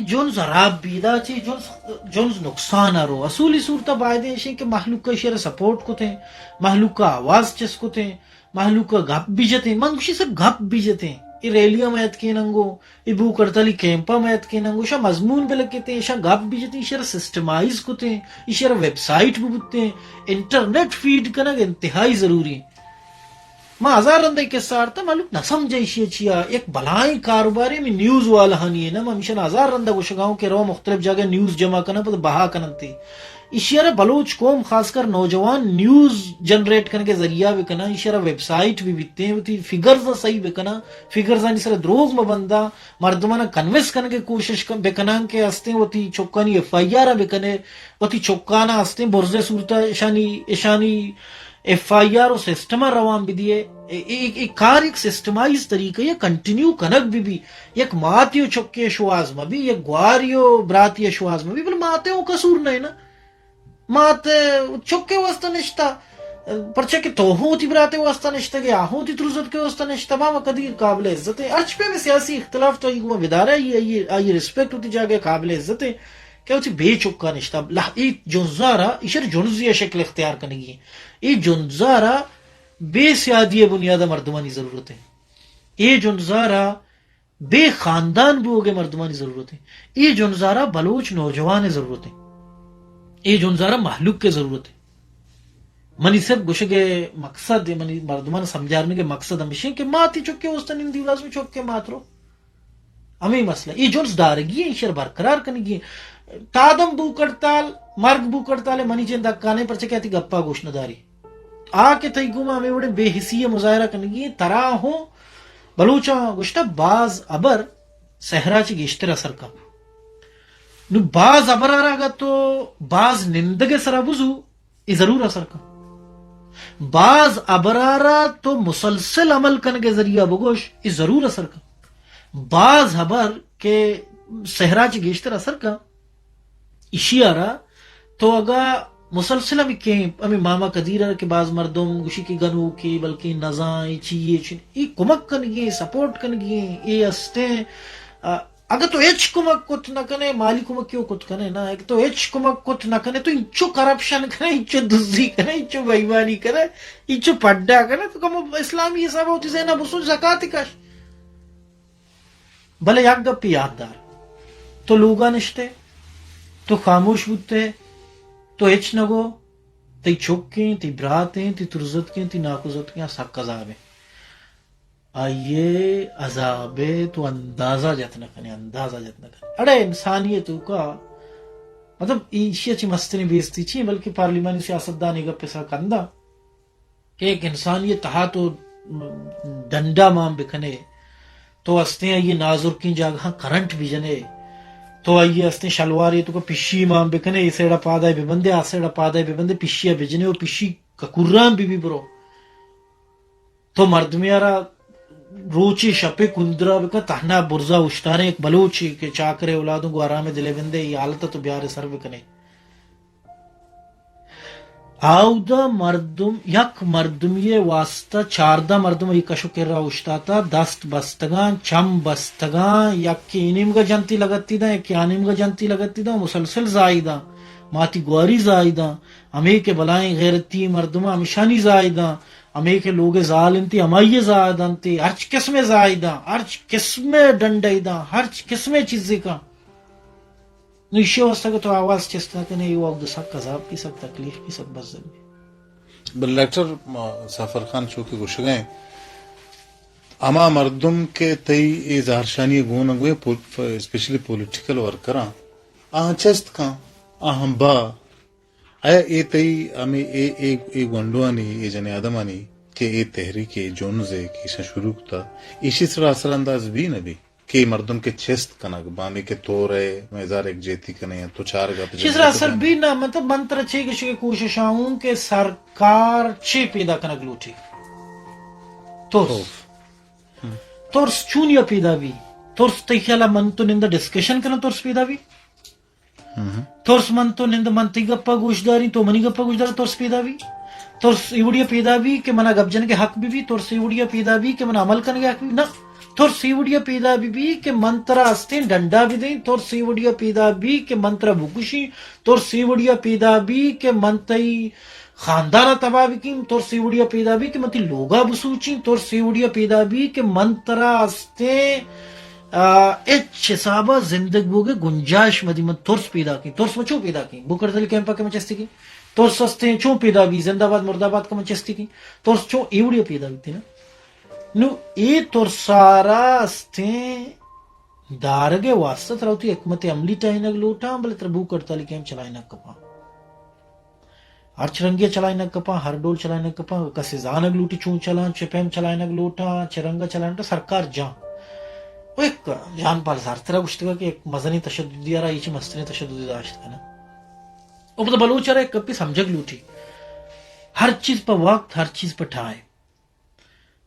جنز خراب بی، ادا چی جنز، جنز نقصان رو۔ اصولی صورت بایدیں اشیں کہ مہلوک کا اشی را سپورٹ کتیں، مہلوک کا آواز چست کتیں، مہلوک ء گپ بجتیں، من گوشی سر گپ بجتیں، اے ریلی ہم اتکیننگو، اے بوک ہڑتالی کیمپ ہم اتکیننگو، شا مضمون بلکتیں، شا گپ بجتیں، ایشرا سسٹمائز کتیں، ایشرا ویب سائٹ ببوتیں، انٹرنیٹ فیڈ کنگ انتہائی ضروری۔ ما ہزار رندے قصہ آرتا، مہلوک نہ سمجھے ایشی چیا، یک بلائیں کاروبارے ہمیں نیوز والا ہانی ہے نا، ما ہمیشہ ہزار رندہ گوشگاؤں کہ رو مختلف جگہ نیوز جمع کنن، پتہ بہا کنن تے۔ ایشی ء را بلوچ قوم، خاص کر نوجوان، نیوز جنریٹ کنگ ء ذریعہ بہ کناں، ایشی ء را ویب سائٹ بہ بیتیں، وتی فگرز ء صحیح بہ کناں، فگرزانی سر ء دروگ مہ بنداں، مردماناں کنوینس کنگ ء کوشش کن-، بہ کناں کہ استیں وتی چکانی ایف آئی آر ء بہ کنے، وتی چکاناں استیں برز ء صورت ء اشانی، اشانی ایف آئی آر و سسٹم ء روان بہ دیئے۔ اے، اے، اے کار یک سسٹمائز طریقہ ء کنٹینیو کنگ بہ بی۔ یک ماتے و چکے شواز مہ بی، یک گوارے و براتے شواز مہ بی، بلے ماتے و قصور نہ نا۔ مات چکے واسطہ نشتہ، پرچہ کہ تو ہوں وتی براتے واسطہ نشتگے، آ ہوں وتی ترزتکے واسطہ نشتہ، ماما قدیر قابل عزت ہے۔ ہرچ پہ میں سیاسی اختلاف تو آئی گوما بدارہ، آئی، آئی، آئی ریسپیکٹ وتی جاگہ قابل عزت ہے کہ وتی بے چکا نشتہ۔ لہ، ای جنزارا، ایشر جنزی شکل اختیار کنگی ہے۔ ای جنزارا بے سیادی بنیاد مردمانی ضرورت ہے۔ ای جنزارا بے خاندان بوگ ء مردمانی ضرورت ہے۔ اے جنزارا بلوچ نوجوان ء ضرورت ہے۔ اے جنزارا مہلوک ء ضرورت ہے۔ منی صرف گوشگ ء مقصد، منی مردمان سمجھارنگ ء مقصد ہمیش ہے کہ ماتی چکے اوست نندی لازم چکے ماترو۔ ہمیں مسئلہ۔ اے جنز دارگی ہے، ایشر برقرار کنگی ہے۔ تادم بوک ہڑتال، مرگ بوک ہڑتال ہے، منی جند حقانے پرچہ کہ آتی گپا گوش نداری۔ آ کہ تئی گوما ہمے وڑیں بے حسی ء مظاہرہ کنگی انت، ترا ہوں بلوچاں گوشتہ باز ہبر سہرا چہ گیشتر اثر کن۔ نو باز ہبر ء را اگاں تو باز نندگ ء سرا بزو، اے ضرور اثر کن۔ باز ہبر ء را تو مسلسل عمل کنگ ء ذریعہ بگوش، اے ضرور اثر کن۔ باز ہبر کہ سہرا چہ گیشتر اثر کن، ایشی ء را تو اگاں مسلسل ہمے کیمپ، ہمے ماما قدیر ء کہ باز مردم گوشی کہ گنوکے، بلکیں نزاں، اے چی اے چی، اے کمک کنگی ایں، سپورٹ کنگی ایں، اے استیں۔ آ، اگاں تو ہچ کمک کت نہ کنے، مالی کمک کیوں کت کنے نا، اگاں تو ہچ کمک کت نہ کنے، تو انچو کرپشن کنے، انچو دزی کنے، انچو بےایمانی کنے، انچو پڈا کنے، تو کمو اسلامی حساب ء وتی ذہن ء بسوچ، زکات کش۔ بلے یک گپے یات دار، تو لوگا نشتے، تو خاموش بوتے، تو ہچ نگو، تئی چکیں، تئی براتیں، تئی ترزتکیں، تئی ناکوزتکیں، آ سک عذابیں۔ آئیے عذابے تو اندازہ جت نہ کنے، اندازہ جت نہ کنے۔ اڑے انسانیت توکا، مطلب، ایشی چی مستریں بیستی چی، بلکہ پارلیمانی سیاستدان اے گپ سرا کندہ۔ کہ یک انسانی تہا تو ڈنڈا مان بکنے، تو استیں آئی نازرکیں جاگہاں کرنٹ بجنے، تو آئی ءِ استیں شلوارے تو کہ پشی مان بکنے، اے سیڑا پادائے ببندے، آ سیڑا پادائے ببندے، پشی ءَ بجنے و پشی ککران بی بی برو۔ تو مردمے ءَ را روچے شپے کندرا بکن، تہنا برزا اشتاریں یک بلوچے کہ چاکرے اولادوں گوں آرام دلے بندے، اے حالت ءَ تو بیارے سر بکنے۔ آودا مردم، یک مردمی ءِ واسطہ چاردہ مردم اے کش و کرا اوشتاتا، دست بستگاں، چم بستگاں، یکے اے نیمگا جنتی لگتی داں، یکے آ نیمگا جنتی لگتی داں، مسلسل زاہی داں، ماتی گواری زاہی داں، ہمے کہ بلائیں غیرتی مردماں ہمشانی زاہی داں، ہمے کہ لوگ زال انتی ہمائی زاہی دنتی، ہرچ قسم زاہی داں، ہرچ قسم ڈنڈائی داں، ہرچ قسم چیزے کاں۔ نو ایشی واسطہ کہ تو آواز چست نہ کنے، اے وقت سک عذاب بی، سک تکلیف بی، سک بزگ بی۔ بل ڈاکٹر، ما، سفر خان چو کہ گوشگا ایں، ہما مردم کہ تئی اے زہرشانی گون گوئے، پو-، اسپیشلی پولیٹیکل ورکراں، آہاں چست کن، آہاں با، آیا اے تئی ہمے اے، اے، اے گونڈوانی، اے جنیں آدمانی کہ اے تحریک، اے جنز ءَ کہ ایشاں شروع کتا، ایشی سرا اثر انداز بی نہ بی؟ کہ مردم کہ چست کنگ باں، ہمے کہ تو رئے، مئے زار یکجہتی کنے، تو چارگ ءَ پہ چی سرا اثر بی نہ، مطلب، من ترا چے گشگ ءِ کوشش ءَ اوں کہ سرکار چے پیدا کنگ لوٹی؟ ترس۔ ترس چونیا پیدا بی؟ ترس تئی خیال ءَ من تو نند ڈسکشن کناں ترس پیدا بی؟ ترس من تو نند، من تئی گپا گوش داریں، تو منی گپا گوش دار، ترس پیدا بی۔ ترس اے وڑیا پیدا بی کہ منا گپ جنگ ءِ حق بی بی، ترس اے وڑیا پیدا بی کہ منا عمل کنگ ءِ حق بی بی۔ نہ، ترس اے وڑیا پیدا بی بی کہ من ترا استیں ڈنڈا بدیں، ترس اے وڑیا پیدا بی کہ من ترا بکشیں، ترس اے وڑیا پیدا بی کہ من تئی خاندان ءَ تباہ بکیں، ترس اے وڑیا پیدا بی کہ من تئی لوگا بسوچیں، ترس اے وڑیا پیدا بی کہ من ترا استیں، آ، ہچ حسابا زندگ بوگ ءِ گنجائش مدی۔ من ترس پیدا کیں، ترس من چون پیدا کیں؟ بوکڑ تلی کیمپا کہ من چستی کیں، ترس استیں چون پیدا بی؟ زندہ باد مردہ باد کہ من چستی کیں، ترس چون اے وڑیا پیدا بیتی نا؟ نو اے ترسارا استیں دارگ ءِ واسطہ ترا وتی حکمت عملی ٹہینگ لوٹاں، بلے ترا بوک ہڑتالی کیمپ چلائینگ کپاں۔ ہرچ رنگی چلائینگ کپاں، ہر ڈول چلائینگ کپاں، کسے زانگ لوٹی چون چلاں، چہ پیم چلائینگ لوٹاں، چہ رنگ چلائینگ لوٹاں، سرکار جاں۔ و یک جان پال سارترا گوشتگا کہ یک مزنیں تشددی آرا ایچی مستریں تشددی داشت کناں۔ و پدا بلوچ آرا یک گپی سمجھگ لوٹی۔ ہر چیز پہ وقت، ہر چیز پہ ٹائم۔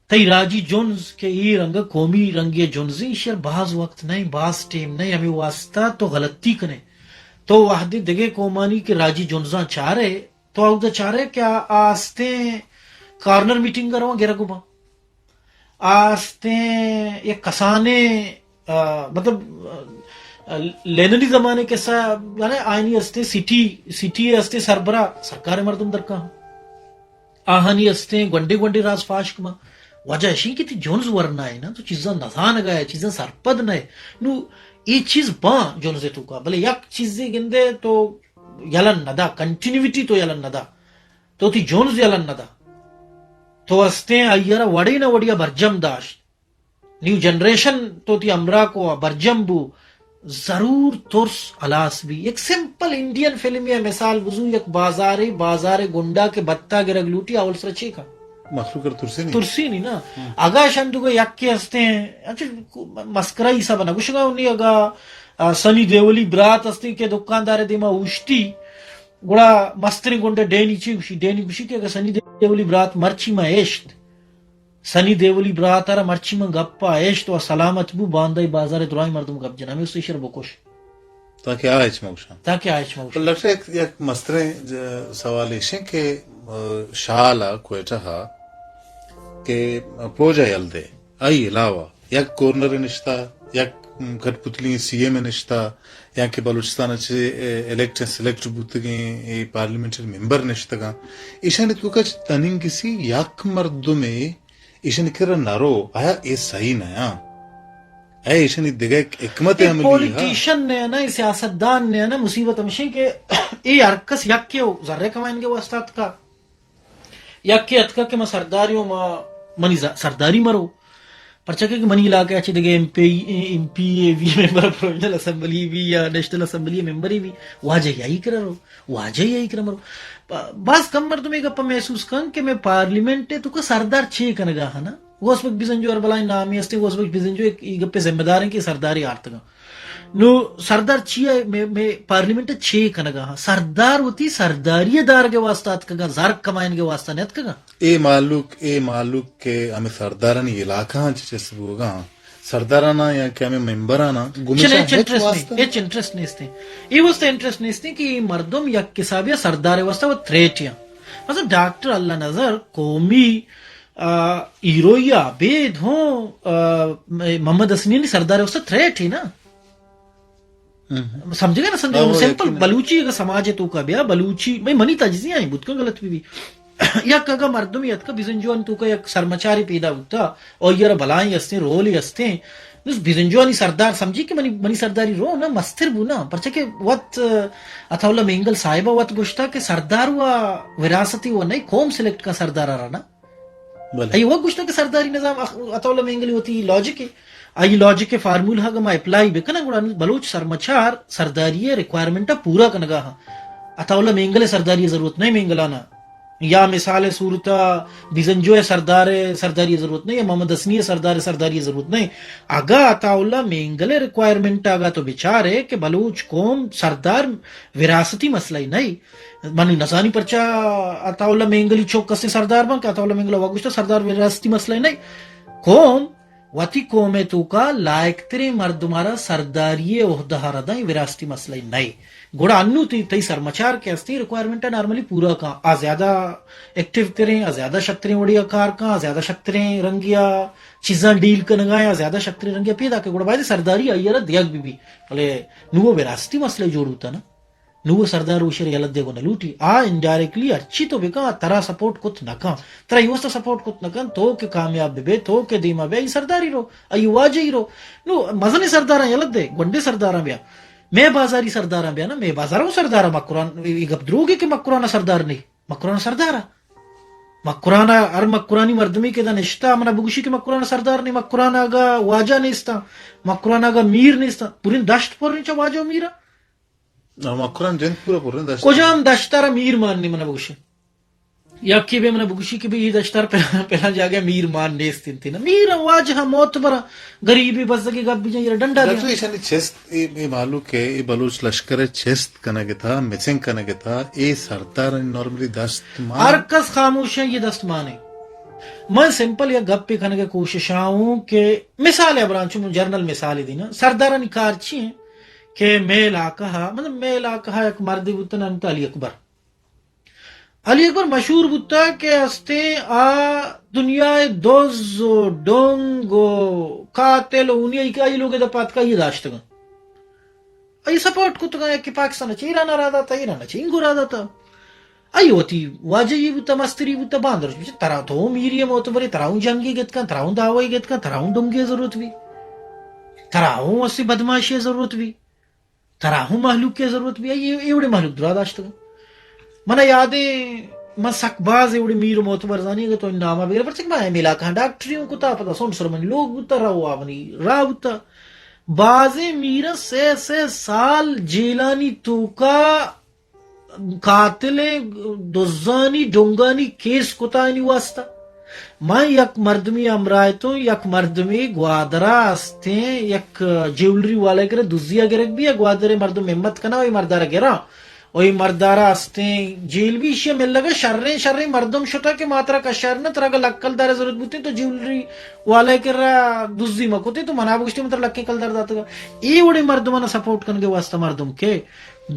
تئی راجی جنز کہ اے رنگ ءَ قومی رنگے ءِ جنزے، ایشی ءَ باز وقت نہ، باز ٹیم نہ، ہمے واسطہ تو غلطی کنے۔ تو وہدے دگہ قومانی کہ راجی جنزاں چارے، تو اودا چارے کہ آ، آ استیں کارنر میٹنگ ءَ رواں گرگ ءَ باں۔ آ استیں یک کسانیں، آ، مطلب، آ، لیننی زمانے کسا، یعنی آئینی استیں سٹی، سٹی استیں سربراہ سرکار مردم درکاں۔ آہانی استیں گونڈے گونڈے راز فاش کما۔ وجہ اشی کہ تئی جنز ورنا ہے نا، تو چیزاں نزانگا ہے، چیزاں سرپد نہ ہے۔ نو اے چیز باں جنز توکا، بلے یک چیزے گندے تو یلن ندا، کنٹینیوٹی تو یلن ندا۔ تو تئی جنز یلن ندا۔ تو استیں آئی را وڑے نہ وڑیا برجم داشت۔ نیو جنریشن تو تئی ہمراہ کو برجم بو، ضرور ترس ہلاس بی۔ یک سمپل انڈین فلمے ءِ مثال بزو، یک بازارے، بازارے گنڈا کہ بتا گرگ لوٹی، اول سر چے کن؟ مخلوق ءَ ترسینی۔ ترسینی نا۔ اگا شندگو یکے ہستیں، اچھا، مسکرائی سب نہ گوشگا انی اگا، آ، سنی دیولی برات ہستیں کہ دکاندار دیما اوشتی، گڑا مستریں گنڈے ڈینی چی گوشی؟ ڈینی گوشی کہ اگا سنی دیولی برات مرچی ما اشت، سنی دیولی برات ءَ را مرچی من گپ ءَ اشت و سلامت بو، باندا اے بازار ءِ درائیں مردم گپ جن، ہمے واسطہ ایشی ءَ را بکش۔ تاکہ آ ہچ مہ گوشاں۔ تاکہ آ ہچ مہ گوشاں۔ ڈاکٹر، یک، یک مستریں ج-، سوال ایش انت کہ، آ، شال ءَ کوئٹہ ءَ کہ پوج ءَ یل دے، آئی علاوہ یک گورنر نشتہ، یک کٹ پتلی سی ایم نشتہ، یا کہ بلوچستان ءَ چہ، اے، الیکٹ سلیکٹ بوتگیں اے پارلیمنٹری ممبر نشتگاں، ایشانی توکا چہ تننگسی یک مردمے ایشانی کرا نہ رو، آیا اے صحیح نہ آں؟ اے ایشانی دگہ حکمت اے عملی ہا؟ پولیٹیشن نے نا، اے سیاستدان نے نا، مصیبت ہمشیں کہ اے ہر کس یکے و ذرے کمائنگے واسطہ اتکا۔ یکے اتکا کہ ما سرداری و ما، منی ز-، سرداری مرو۔ پرچا کہ منی علاقہ ءَ چہ دگہ M P, M P A بی، ممبر پروویژنل اسمبلی بی یا نیشنل اسمبلی ممبرے بی، واجہ یائی کرا رو، واجہ یائی کرا مرو۔ ب-، باز کم مردم اے گپ ءَ محسوس کن کہ مئے پارلیمنٹ ءِ توکا سردار چے کنگا ہنا۔ غوث بخش بزنجو ہر بلائیں نامے ہستیں، غوث بخش بزنجو یک اے گپ ءِ ذمہ دار ہیں کہ سرداری آرتگا۔ نو سردار چی ء مئے، مئے پارلیمنٹ ء چے کنگا ہاں؟ سردار وتی سرداری ء دارگ ء واسطہ اتکگاں، زر کمائینگ ء واسطہ نہ اتکگاں۔ اے مالوک، اے مالوک کہ ہمیں سردارانی علاقہ ہاں چہ چست بوگا ہاں، سرداراناں یا کہ ہمیں ممبراناں گمیشاں ہچ انٹرسٹ واسطہ نہیں، ہچ انٹرسٹ نیست۔ اے واسطہ انٹرسٹ نیست کہ اے مردم یک حسابی سردار ء واسطہ وہ تھریٹ یا۔ مثلا ڈاکٹر اللہ نظر قومی آ، ہیروئی ء ابید ہوں، آ، محمد حسنی نی سردار ء واسطہ تھریٹ ہی نا۔ سمجھگا نا؟ سمجھگا؟ سمپل یقیناً۔ بلوچی اگر سماج ء توکا بیا، بلوچی، میں منی تجزیہ ہیں، بوت کن غلط بھی بھی۔ یک اگا مردمی اتکا بزنجوان توکا یک سرمچاری پیدا بوتا، اور یہ بلائیں ہستیں، رول ہستیں، بس بزنجوانی سردار سمجھی کہ منی، منی سرداری رو نا مستر بو نا، پرچہ کہ وت، آ، عطا اللہ مینگل صاحبہ وت گوشتا کہ سردار و وراثتی و نہیں، قوم سلیکٹ کا سردار آ رہا نا۔ بلے۔ آئی وت گوشتگ کہ سرداری نظام اخ-، عطا اللہ مینگل وتی لاجک ہے۔ آئی لاجک ء فارمولہ اگاں ما اپلائی بکناں، گڑا بلوچ سرمچار سرداری ء ریکوائرمنٹ ء پورا کنگا ہاں۔ عطا اللہ مینگل ء سرداری ء ضرورت نہیں مینگلانا۔ یا مثال ء صورت ء بزنجو ء سردار ء سرداری ء ضرورت نہیں، یا محمد حسنی ء سردار ء سرداری ء ضرورت نہیں۔ اگاں عطا اللہ مینگل ء ریکوائرمنٹ ء اگاں تو بچار ئے کہ بلوچ قوم سردار وراثتی مسئلہ ہی نہیں، من نزانی پرچا عطا اللہ مینگلی چوک کسے سردار بن کہ عطا اللہ مینگل وا گوشتا سردار وراثتی مسئلہ نہیں۔ قوم وتی قوم ء توکا لائق تریں مردم ء را سرداری ء عہدہ ء را داں، وراثتی مسئلہ نہیں۔ گڑا انو تئی، تئی سرمچار کہ ہستی ریکوائرمنٹ ء نارملی پورا کن، آ زیادہ ایکٹیو تریں، آ زیادہ شتریں وڑی ء کار کن، آ زیادہ شتریں رنگی ء چیزاں ڈیل کنگا یا زیادہ شتریں رنگی ء پیدا کہ گڑا باید سرداری آئی ء را دیگ بی بی۔ بلے نو وراثتی مسئلہ جوڑ ہوتا نا۔ نو سردار و شر یلہ دیگو نہ لوٹی۔ آ انڈائریکٹلی ہرچی تو بکن، آ ترا سپورٹ کت نہ کن۔ ترا ای واسطہ سپورٹ کت نہ کن، تو کہ کامیاب ببے، تو کہ دیما بے، ای سرداری رو، ای واجہی رو۔ نو مزنی سرداراں یلہ دے، گونڈے سرداراں بیا۔ مئے بازاری سرداراں بیا نا، مئے بازار و سرداراں مکران، ای گپ دروگی کہ مکران سردار نہیں۔ مکران سردار۔ مکران ہر مکرانی مردمی کہ دا نشتا، منا بگوشی کہ مکران سردار نہیں، مکران آگا واجہ نیستا، مکران آگا میر نیستا۔ پورین دشت پر نیچا واجہ و میرا۔ مکران جند پورا پر دشت۔ کجام دشتارا میر مان نی منا بگوشی۔ یکی بے منا بگوشی کہ بھئی ای دشتار پہ-، پہلا جاگہ میر مان نیست انتی نا۔ میر واجہ معتبر غریبی بزگی گپ بجن، یہ ڈنڈا ڈاکٹر دیا۔ ایشانی چست، اے، اے مالو کہ اے بلوچ لشکر چست کنگ تھا، مسنگ کنگ تھا، اے سردار نارملی دست مان۔ ہر کس خاموش ہے، یہ دست مانے۔ من سمپل یا گپ پہ کنگ کوشش آؤں کہ مثال ہے برانچو من جرنل مثال دینا۔ سردارانی کار چی ہیں؟ کہ مئے علاقہ ء، مطلب مئے علاقہ ء یک مردے بوتن انت علی اکبر۔ علی اکبر مشہور بوتا کہ استیں آ دنیا ء دز و ڈنگ و قاتل و اونی ای کہ آئی لوگ ء دپا اتکا یہ داشتگاں۔ آئی سپورٹ کتگاں، یکی پاکستان ء چہ ایران ء را داتا، ایران ء چہ انگو را داتا۔ آئی وتی واجہی بوتا، مستری بوتا، باندرش بچ ترا تو میری معتبری، ترا اون جنگی گتکاں، ترا اون دعوی گتکاں، ترا اون ڈنگی ضرورت بی، ترا اون اسی بدماشی ضرورت بی۔ ترا ہوں مہلوک ء ضرورت بی، اے، اے وڑیں مہلوک درا داشتگ۔ من یادیں، من سک باز اے وڑیں میر و معتبر زانی اگہ تو نام بگر، پرچہ کہ من ہمے علاقہ ڈاکٹری ہوں کتا، پدا سونڈ سر منی لوگ بوتا، رو آ منی راہ بوتا۔ بازیں میرن سے سے سال جیلانی توکا قاتلیں دزانی ڈنگانی کیس کتانی واسطہ۔ من یک مردمی ہمراہ اتوں، یک مردمی گوادرا استیں، یک جیولری والے کرا دزیا گرگ بی، گوادرے مردم ہمت کنا، اے مردارا گرا، و اے مردارا استیں جیل بی، ایشی ملگا شریں شریں مردم شتا کہ ما ترا کشار نہ، ترا اگہ لک کلدار ضرورت بوتیں تو جیولری والے کرا دزی مکوتیں، تو منا بگشتے من ترا لکیں کلدار داتگا۔ اے وڑیں مردمانا سپورٹ کنگے واسطہ مردم کہ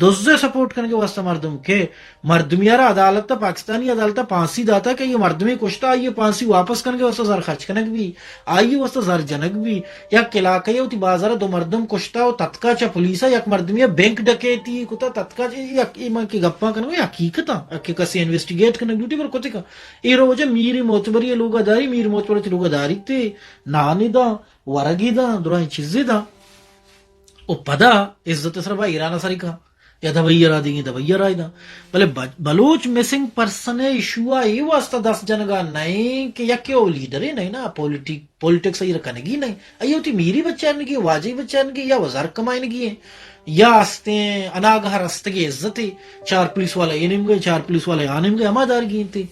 دزے سپورٹ کنگے واسطہ مردم کہ مردمی ء را عدالت ء، پاکستانی عدالت ء پھانسی داتا کہ یہ مردمے کشتا، آئی ء پھانسی واپس کنگے واسطہ زر خرچ کنگ بی، آئی ء واسطہ زر جنگ بی۔ یک علاقہ ء وتی بازار ء دو مردم کشتا و تتکا چہ پولیس ء، یک مردمی ء بینک ڈکیتی کتا، تتکا چہ یک، اے من کہ گپاں کنگو، اے حقیقت ء کہ کسے انویسٹیگیٹ کنگ لوٹی پر کتے کا۔ اے روچ ء میر معتبری ء لوگ ء داری، میر معتبر وتی لوگ ء داری تے نانے داں، ورگی داں، درائیں چیزے داں۔ و پدا عزت ء سرا با ایران ء سری کاں یا دبئی ء را دیگیں دبئی ء را داں۔ بلے ب-، بلوچ مسنگ پرسن ء ایشو ء اے واسطہ دست جنگا نئیں کہ یکے او لیڈرے نئیں نا، پولیٹک-، پولیٹکس ء ایر کنگی نئیں۔ ای وتی میری بچارنگی، واجہی بچارنگی یا وزر کمائنگی ہیں یا استیں اناگہ رستگی عزتے، چار پولیس والا اے نیمگے، چار پولیس والا آ نیمگے ہما دارگی انتے۔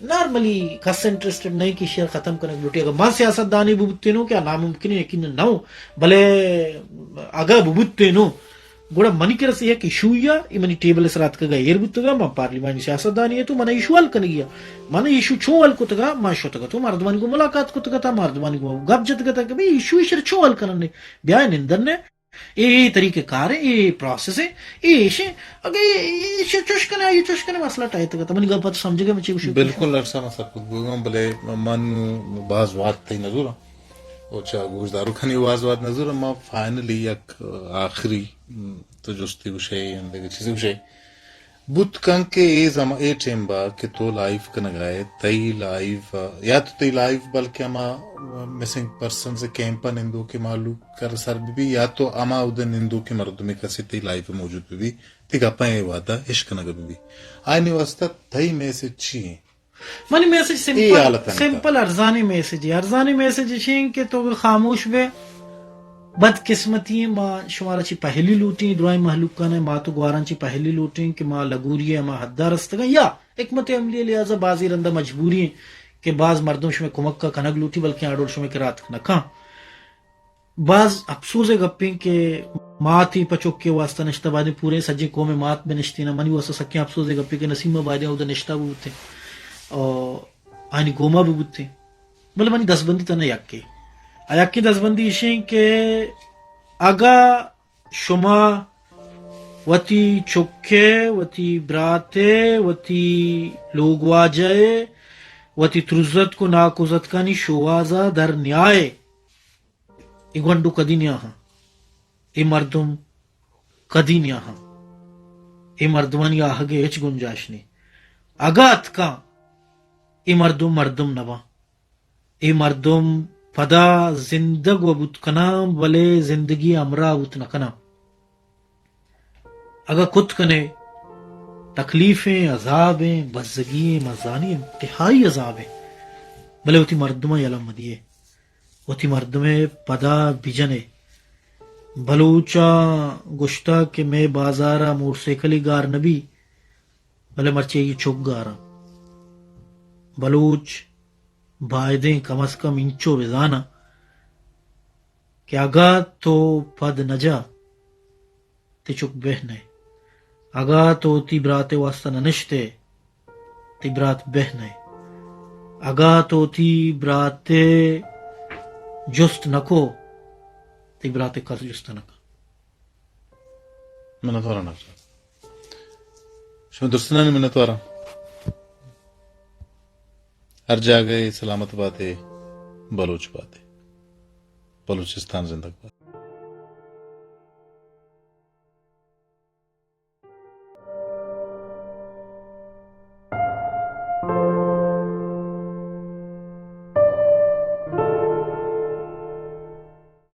نارملی کس انٹرسٹڈ نہیں کہ ایشی ءَ ختم کنگ لوٹی۔ اگر من سیاست دانے ببوتینوں کہ ناممکن ہے، یقین نہ ہوں، بلے اگر ببوتینوں، گڑا منی کرا یک ایشو یا، اے منی ٹیبل سرا اتکگا، ایر بوتگا، من پارلیمانی سیاست دانی ہے تو من ایشو حل کنگی ہے۔ من ایشو چون حل کتگا؟ من شتگا تو مردمانی گو ملاقات کتگا تا، مردمانی گو گپ جتگا تا کہ بھئی ایشو ایشر چون حل کننے؟ بیا نندن نے، اے، اے طریقہ کار ہے، اے پروسیس ہے، اے ایش ہے۔ اگہ اے، اے ایش چوش کنے، اے چوش کنے، مسئلہ ٹائتگا تا۔ منی گپ ات سمجھگا، من چی گوشی؟ بالکل ارساں، من سرپد بوگاں، بلے من باز وات تئی نزوراں۔ او چا گوشداروکانی باز وات نزوراں۔ ما فائنلی یک آخری، م، تو جستی گوشے، اندگہ چیزی گوشے۔ بوت کن کہ اے زما-، اے ٹیم با کہ تو لائیو کنگا ئے، تئی لائیو، یا تو تئی لائیو بلکہ ہما مسنگ پرسنز کیمپ ءَ نندوکیں مہلوک کر سر بہ بی، یا تو ہما اود ءَ نندوکیں مردمے کسے تئی لائیو ءَ موجود بہ بی، تئی گپاں اے وہد ءَ اش کنگ بہ بی۔ آیانی واستہ تئی میسج چی ایں؟ منی میسج اے سمپل، حالتانی سمپل ارزانی میسج ایں۔ ارزانی میسج اش ایں کہ تو خاموش بے، بد قسمتی ایں، ما شمارا چی پہلی لوٹیں، درائیں مہلوکاں، مات و گواراں چی پہلی لوٹیں کہ ما لگوری ءِ ہما حد ءَ رستگاں، یا حکمت عملی ءِ لحاظ ءَ بازی رند ءَ مجبوری ایں کہ باز مردم شمئے کمک ءَ کنگ لوٹی، بلکیں آ ڈول شمئے کرا اتک نہ کن۔ باز افسوز ءِ گپیں کہ ماتی پہ چکے واستہ نشتہ، بایدیں پوریں سجیں قوم ءِ مات بہ نشتیناں۔ منی واستہ سکیں افسوز ءِ گپے کہ نسیم ءَ بایدیں اودا نشتہ بوتیں اور آنی گوما بوتیں۔ بلے منی دزبندی تنا یکے۔ آ یکیں دزبندی اشیں کہ اگا شما وتی چکے، وتی براتے، وتی لوگواجہے، وتی ترزتک و ناکوزتکانی شوہازا در نیائے، اے گونڈو کدی نیاہاں، اے مردم کدی نیاہاں، اے مردمانی آہگے ہچ گنجائش نی۔ اگا اتکاں، اے مردم مردم نباں۔ اے مردم پدا زندگ و بوت کناں، بلے زندگی ہمراہ بوت نہ کناں۔ اگاں کت کنے، تکلیفیں، عذابیں، بزگی ایں، من زانی انتہائی عذابیں، بلے وتی مردماں یلہ مدیے، وتی مردمے پدا بجنے۔ بلوچاں گوشتہ کہ مئے بازارا موٹر سائیکلی گار نبی، بلے مرچی اے چک گاراں۔ بلوچ بایدیں کم از کم انچو بزاناں کہ اگاں تو پد نہ جا، تئی چک بہ نئے۔ اگاں تو تئی برات ءِ واستہ نہ نشتے، تئی برات بہ نئے۔ اگاں تو تئی برات ءِ جست نہ کو، تئی برات ءِ کس جست نہ کن۔ منتواراں ڈاکٹر۔ شما درستانی منتواراں۔ ہر جاگہ سلامت باتے، بلوچ باتے۔ بلوچستان زندگ بات۔